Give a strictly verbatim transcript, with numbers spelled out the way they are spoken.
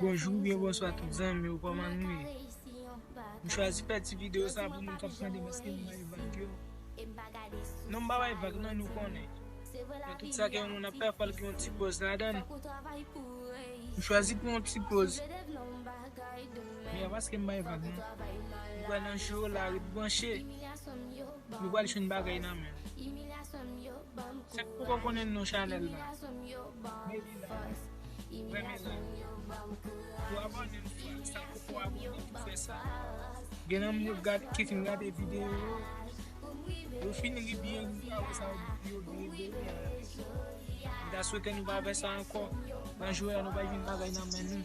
Bonjou oubyen bonswa tout zanmi yo, kòman nou ye? M chwazi fè ti videyo sa pou moun k ap tande m, èske m bay vag yo? Non, m pa bay vag non, nou konnen. Men tout sa ke yon moun ap fè, fò l gen yon ti poz ladan l. M chwazi pran yon ti poz. Men a paske m bay vag non. M pral nan show la, ret branche. Nou pral jwenn bagay nan men. Sa k poko konnen non chanèl la, men li la. Renmen la. Pou abòne m fwa, sa poko abòne pou fè sa. Gen nan moun yo gad, ki fin gade videyo yo. Yo fin ri byen ri, apre sa yo, yo byen byen. M ta swete nou pa fè sa ankò. Nan jou a nou pa jwenn bagay nan men nou.